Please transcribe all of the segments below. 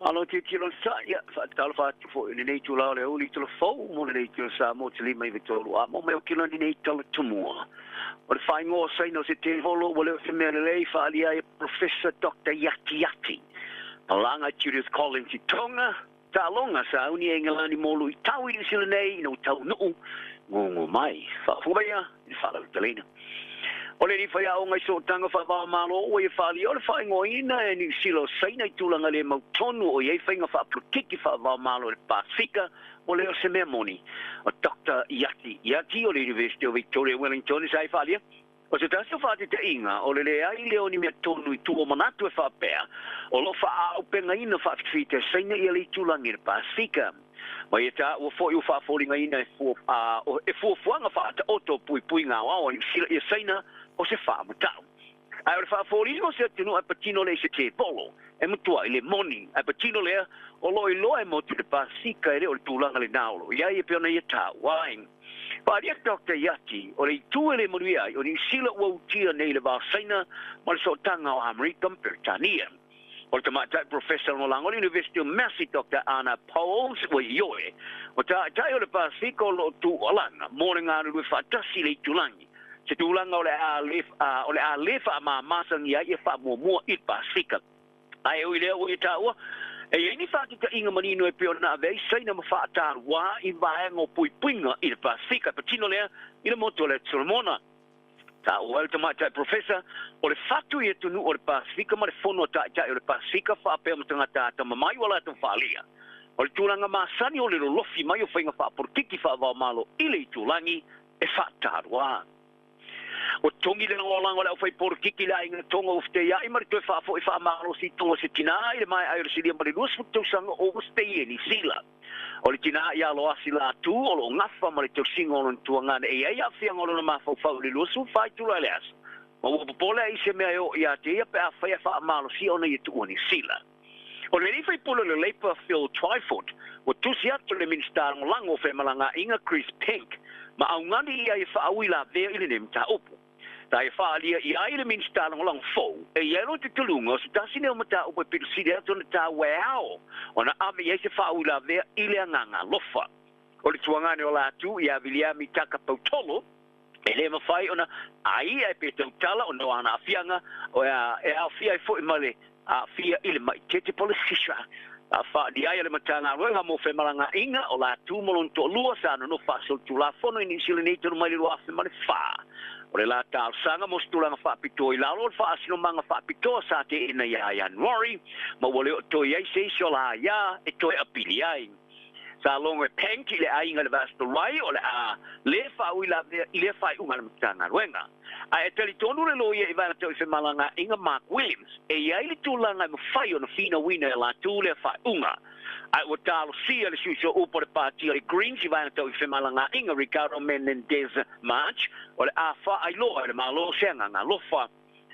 Alo tilotilo sa ia faatalofa atu foi i lenei itulā o le aoauli i tolofou mo le leitio sa mo te lima i tolu a mo me o kilo ni nei tala tumua. O le whaingoa saina o se tevolo ua le o se mea lelei whaalia e Professor Dr. Yati Yati. Palanga Judith Collins i Tonga, Talonga sa uni e ngalani molu i tau i sila nei no tau nuu ngongo mai. Whaafuaia i whalau talina. O le ni whai o ngai so tanga wha malo o e whaali o le whaingoa ina e Niu Sila o saina i tūlanga le mautonu o iei whainga whaaplutiki wha malo le Pasifika o le o se mea moni. O Dr. Yati Yati o le University of Victoria Wellington i sa i whaalia. O se tasi o whaate te inga o le lea i leo ni mea tonu i tuo manatu e whaapea o lo wha au penga ina whaafitwhite te saina i le tūlangi le Pasifika. Ma ia tā ua foi o whaaforinga ina e fuafuanga whaata oto pui pui ngā wao i sila ia saina o se whaamatau. Ai o le whaaforinga o se atunu ai patino le se te bolo e mutua i le moni ai patino lea o lo i loa e motu le Pasifika e le o le tūlanga le naulo. Ia ia pe ona ia tā waing. Paaria Dr. Yati, o le itu e le manuia ai, o ni sila ua utia nei le vasaina ma le sootanga o Amerika Peretania. O le tamaitai Professor no lango le University of Massey, Dr. Anna Powles, ua ioe. O taitai o le Pasifika o loo tuualanga, mo le galulue faatasi le itulangi. Se tulaga o le a le faamamasagia ai ia faamuamua i le Pasifika. Ae ui lea ua ia taua, e iai ni faatitaiga manino e pei ona ave ai saina ma faataluā i vaega o puipuiga i le Pasifika. E patino lea i le motu o le Solomona. Taua ai le tamaitai Professor o le fatu i atunuu o le Pasifika ma le fono a taitai o le Pasifika faapea ma tagata atamamai ua latou faalia. O le tulaga masani o le lolofi mai o faiga faapolokiki faavaomalo i le itulagi e faataluā. O togi le lagolago le aufai polokiki le aiga Tonga ua feteiai ma le toe faafo'i faamalosi i Tonga se tinā i le maea ai o le silia ma le 20 tausaga o ua setei e Niu Sila. O le tinā ia Aloasi Latu o loo gafa ma le tausiga o lona tuagane e iai aafiaga o lona mafaufau i le 24 itula i le aso. Ma ua popole ai i se mea e oo iā te ia pe afai e faamalosia ona ia tuua Niu Sila. O le alii faipule o le Labour Phil Twyford ua tusi atu i le Minisita Lagolago o Femalagaaiga Chris Penk ma augani ia e faaui lavea i lenei mataupu. Sa e faaalia i ai le Minisita Lagolago fou e i ai lona talitonuga o se tasi nei o mataupu e pito sili atu ona taua e ao ona ave i ai se faaui lavea i le agaga alofa. O le tuagane o Latu ia Viliami Taka Pautolo e le mafai ona aia e pe tautala ona o ana aafiaga e aofia ai foi ma le aafia i le mai tete po le sisra. A faalia ai a le Matagaluega mo Femalagaaiga o Latu ma lona toalua sa nonofo faasolitulafono i Niu Sila nei tonu mai le 2004. O le la talosaga mo se tulaga faapitoa i lalo o le faasinomaga faapitoa sa teena ia Ianuari ma ua le oo toe i ai se isi o la ia e toe apili ai. Sa logo e Penk i le aiga i le Vasa o le a le faauilavea i lea faaiuga a le Matagaluega. Ae e talitonu le loia i vaega tau i femalagaaiga Mark Williams e i ai le tulaga e mafai ona finauina e latou lea faaiuga. Ae ua talosia le sui upu o le Pati o le Greens i vaega tau i femalagaaiga Ricardo Menendez March o le a faailoa e le Malo se agaga alofa.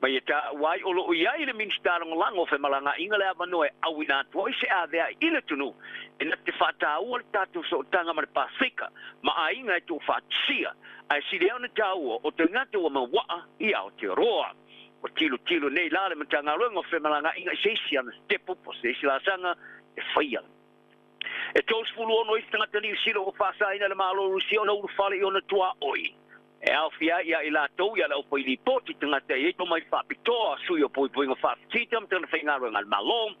Ma ia taua ai o loo i ai le Minisita Lagolago o Femalagaaiga le avanoa e auina atu ai se avea'i i le atunuu e na te faataua le tatou sootaga ma le Pasefika ma aiga e tuufaatasia ae sili ai ona taua o tagata ua mauaa i Aotearoa. Ua tilotilo nei la le Matagaluega o Femalagaaiga i se isi ana sitepu po o se isi laasaga e faia. E 36 isi tagata Niu Sila ua faasaina e le Malo o Rusia ona ulufale i ona tuaoi. E aofia ai ia i latou ia le aufai lipoti tagata e i ai tomai faapitoa, sui o puipuiga faafitita ma tagata faigaluega a le Malo,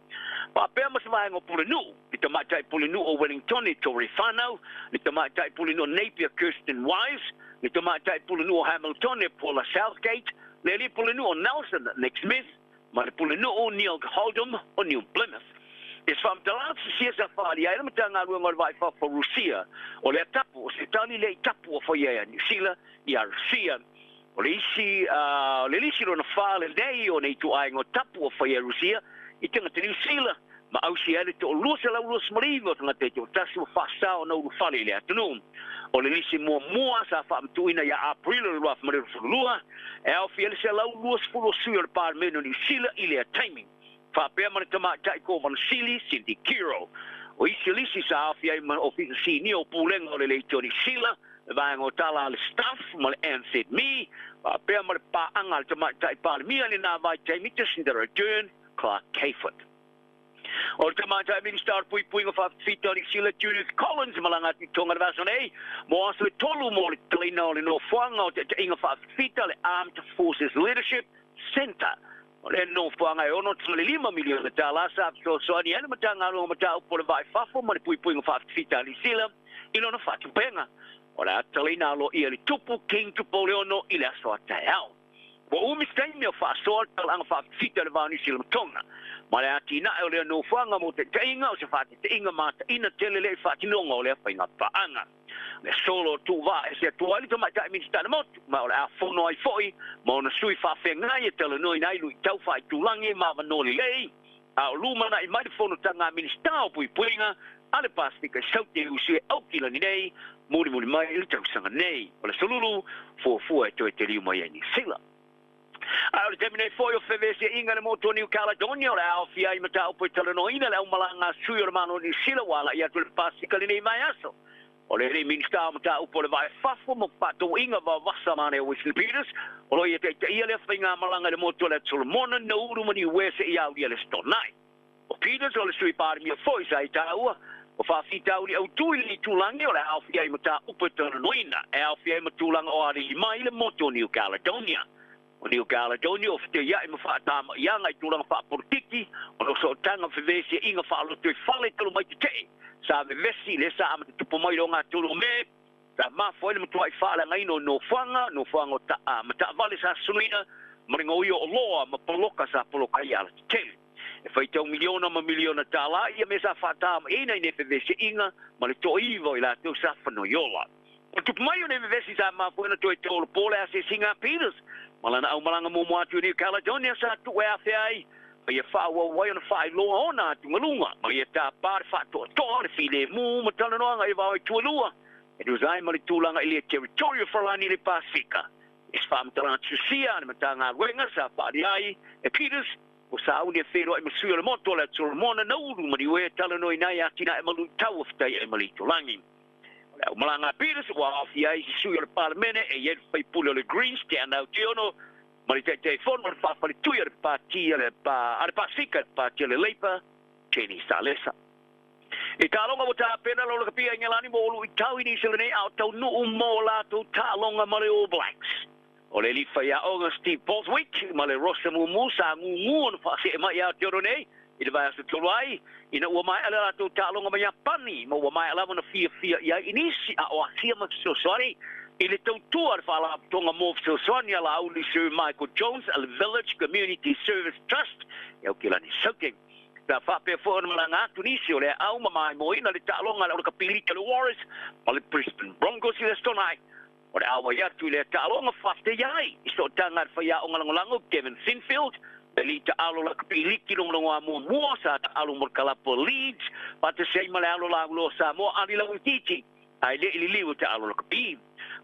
faapea ma se vaega o Pulenuu, le tamaitai Pulenuu o Wellington Tory Whanau, le tamaitai Pulenuu o Napier Kirsten Wise, le tamaitai Pulenuu o Hamilton Paula Southgate, le alii Pulenuu o Nelson Nick Smith, ma le Pulenuu Neil Holdom o New Plymouth. I se faamatalaga sisia sa faaalia ai le Matagaluega o le Vaa i Fafo o Rusia, o lea tapu o se tali lea i tapu ua faia e Niu Sila ia Rusia. O le isi o le lisi lona fa lenei o nei ituaiga o tapu ua faia e Rusia i tagata Niu Sila ma ausia ai le 229 o tagata e toatasi ua faasa ona ulufale i le atunuu. O le lisi muamua sa faamatuuina ia Aperila o le 2022 e aofia ai le 120 o sui o le Palemene o Niu Sila i lea taimi. Faapea ma le tamaitai Kovana Sili, Cindy Kiro. O isi lisi sa aofia ai ma Ofisa Sinia o Pulega o le Leitio Niu Sila, le vaega o tala a le Staff ma le NZME, faapea ma le paaga a le tamaitai Palemia i lena vaitaimi Jacinda Ardern, Clark Cayford. O le tamaitai Minista o le Puipuiga Faafita o Niu Sila Judith Collins malaga atu i Tonga le vaiaso nei mo aso e 3 mo le tatalaina o le nofoaga o Taitaiga Faafita, le Armed Forces Leadership Centre. O le nofoaga e $65 miliona tala sa fesoasoani ai le Matagaluega o Mataupu o le Vai Fafo ma le Puipuiga Faafita a Niu Sila i lona faatupega. O le a tatalaina aloaia le Tupu King Tupuoleono i le aso a taeao. Ua umi se taimi o faasoa le talaaga faafita le va o Niu Sila ma Tonga. Ma le atinae o lea nofoaga mo taitaiga o se faataitaiga mataina tele lea i faatinoga o lea faiga paaga. Le solo tuuvaa e se atua ai le tamaitai Minista le motu, ma o le a fono ai foi ma ona sui faafeagai e talanoaina ai luitau faaitulagi ma avanoa lelei, a o lumanai mai le fonotaga a Minista o Puipuiga a le Pasifika i Saute usu e Aukilani nei, mulimuli mai i le tausaga nei. O le solulu, fuafua e toe teliu mai ai Niu Sila. A o le taimi nei foi o fevesiaiga le motu o New Caledonia, o le a aofia ai mataupu e talanoaina le aumalaga a sui o le Malo o Niu Sila ua ala'i atu i le Pasifika lenei vaiaso. O le alii Minista o Mataupu o le Vai Fafo ma Faatauaiga Vavasa Mane o Winston Peters, o lo o ia taitaia lea faigamalaga i le motu o le Atu Solomona, Nauru ma Niue seia aulia le Aso Toonai. O Peters o le sui Palemia foi sa i taua o faafitauli autū i le itulagi o le a aofia ai mataupu e talanoaina, e aofia ai ma tulaga o alii mai le motu o New Caledonia. O New Caledonia o feteiai ma faatamaiaga i tulaga faapolitiki o sootaga fevesiaiga faaloto i fale talu mai tetee sa vevesi le sa amata tupu mai le ogatolu o Me sa mafua ai le matuai faaleagaina o nofoaga o mataavale sa sunuina ma le gaoia o oloa ma poloka sa poloka ai alatetele. E faitau miliona ma miliona tala ia mea sa faatamaiina i nei fevesiaiga ma le toaiva o i latou sa fanoiola. O tupu mai o nei vevesi sa mafua ona toe tolopo le asiasiga a Peters ma lana aumalaga muamua atu i New Caledonia sa tuu e afe ai ma ia faaauau ai ona faailoa ona atugaluga ma ia tapā le faatoatoa le filemu ma talanoaga i vao i tualua e tusa ai ma le tulaga i le territory o Faralani i le Pasifika. I se faamatalaga tusia le Matagaluega sa faaalia ai e Peters o sauni e feloai ma sui o le motu o le Atu Solomona, Nauru ma Niue talanoaina ai atinae ma luitau o fetaiai ma le itulagi. O le aumalaga a Peters ua aofia ai se sui o le Palemene e i ai le faipule o le Greens Te Anau Teono ma le taitaifono o le faafaletui a le Pati a le Pasifika, le Pati a le Labour, Jenny Salesa. I taaloga ua tapena le Olakapia i Ngelani mo luitau i Niu Sila nei a o taunuu mo latou taaloga ma le All Blacks. O le alii faiaoga Steve Borthwick ma le Rosa Mumu sa gugu ona faasee mai Aotearoa nei i le vaiaso talu ai ina ua maea le latou taaloga ma Iapani ma ua maea lava ona fiafia i ai i nisi a o asia ma fesoasoani i le tautua le faalapotopotoga mo fesoasoani a Laauli Sir Michael Jones a le Village Community Service Trust e Aukilani Saute. Sa faapea foi ona malaga atu nisi o le au ma maimoaina le taaloga a le Olakapiliki a le Warriors ma le Brisbane Broncos i le Aso Toonai. O le auai atu i lea taaloga faafetai ai i sootaga a le faiaoga lagolago Kevin Sinfield, le alii taalo lakapiliki logologoa muamua sa taalo mo le kalapu o Leeds faatasi ai ma le alo lauloa Samoa Ali Lauitiiti ae le i liliu e taalo lakapi.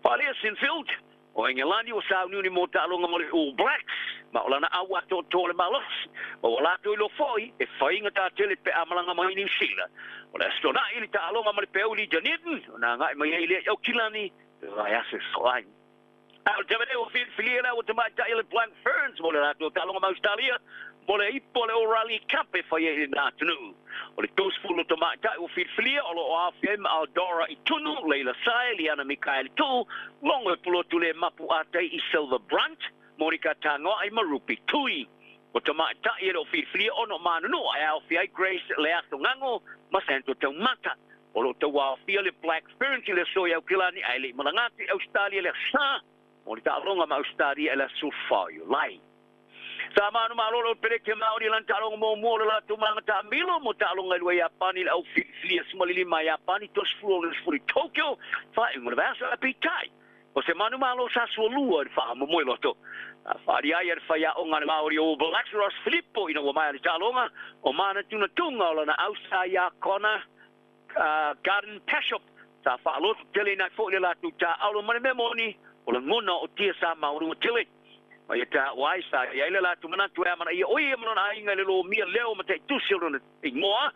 Faalea Sinfield o Engelani ua sauniuni mo taaloga mo le All Blacks ma o lana au atoatoa le malosi ma ua latou iloa foi e faiga tatele pe a malaga mai Niu Sila. O le Aso Toonai le taaloga ma le peauli i Dunedin ona agai mai ai lea i Aukilani le vaiaso e sosoo ai. A o le taimi nei ua filifilia le au tamaitai le Black Ferns mo le latou taaloga ma Australia mo le ipu o le O'Reilly Cup e fai ai i lena atunuu. O le 30 o tamaitai ua filifilia o lo o aofia ai ma Aldora Itunu, Leila Sae, Liana Mikaele Tu'u, Logo e Pulotu le Mapu Atai i Silver Brunt, Monica Tagoai ma Rupi Tui. O tamaitai e le o filifilia ona o manunua e aofia ai Grace Leasogago ma Santo Taumata. O lo o tauaofia le Black Ferns i le aso i Aukilani ae le i malaga atu i Australia le asa mo le taaloga ma Australia i le aso 4 o Iulai. Sa manu malolo o Peleke Maori lana taaloga muamua o le latou malaga taamilo mo taaloga i lua Iapani le au filifilia 15 Iapani 30 o le 10 i Tokyo faaiuga o le vaiaso ae peitai o se manu malo sa sualua i le faamoemoe loto. Faaalia ai a le faiaoga a le Maori All Blacks Ross Filipo ina ua maea le taaloga o manatunatuga o lana au sa ia Connor Garden Pashop sa faaloto tele ina ai foi le latou taaalo ma le mea moni o lagona o tia sa maualuga tele. Ma ia taua ai sa i ai le latou manatu e amanaia o ia ma lona aiga i le lomia leo ma taitusi o lona igoa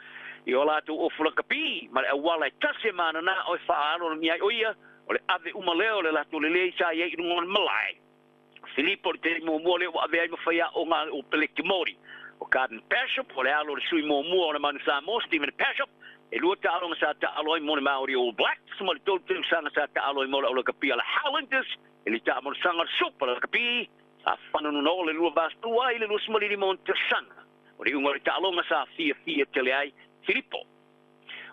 i o latou ofu lakapi ma le auala e tasi e mananā o e faaaloalogia ai o ia o le ave uma lea o le latou lelei sa i ai i luga o le malae. Filipo le taimi muamua lea ua ave ai ma faiaoga o Peleke Maori. O Carden Bishop, o le alo le sui muamua o le Manu Samoa, Stephen Bishop, e lua taaloga sa taalo ai mo le Maori All Blacks, ma le tolu tausaga sa taalo ai mo le au lakapi a le Highlanders, e le taamolosaga o le Super Lakapi, sa fananuna o le 22 ai le 25 o tausaga. O le iuga o le taaloga sa fiafia tele ai Filipo.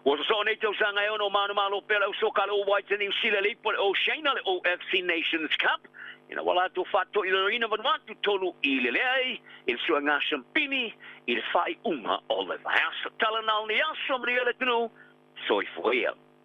Ua sosoo nei tausaga e ono manumalo pea le ausoka le All Whites e Niu Sila le ipo le Oceania le OFC Nations Cup. Ina ua latou faatoilaloina Vanuatu 3-0 i le suaga sampini i le faaiuga o le vaiaso. Tala na o ni aso maria le atunuu, soifua ia.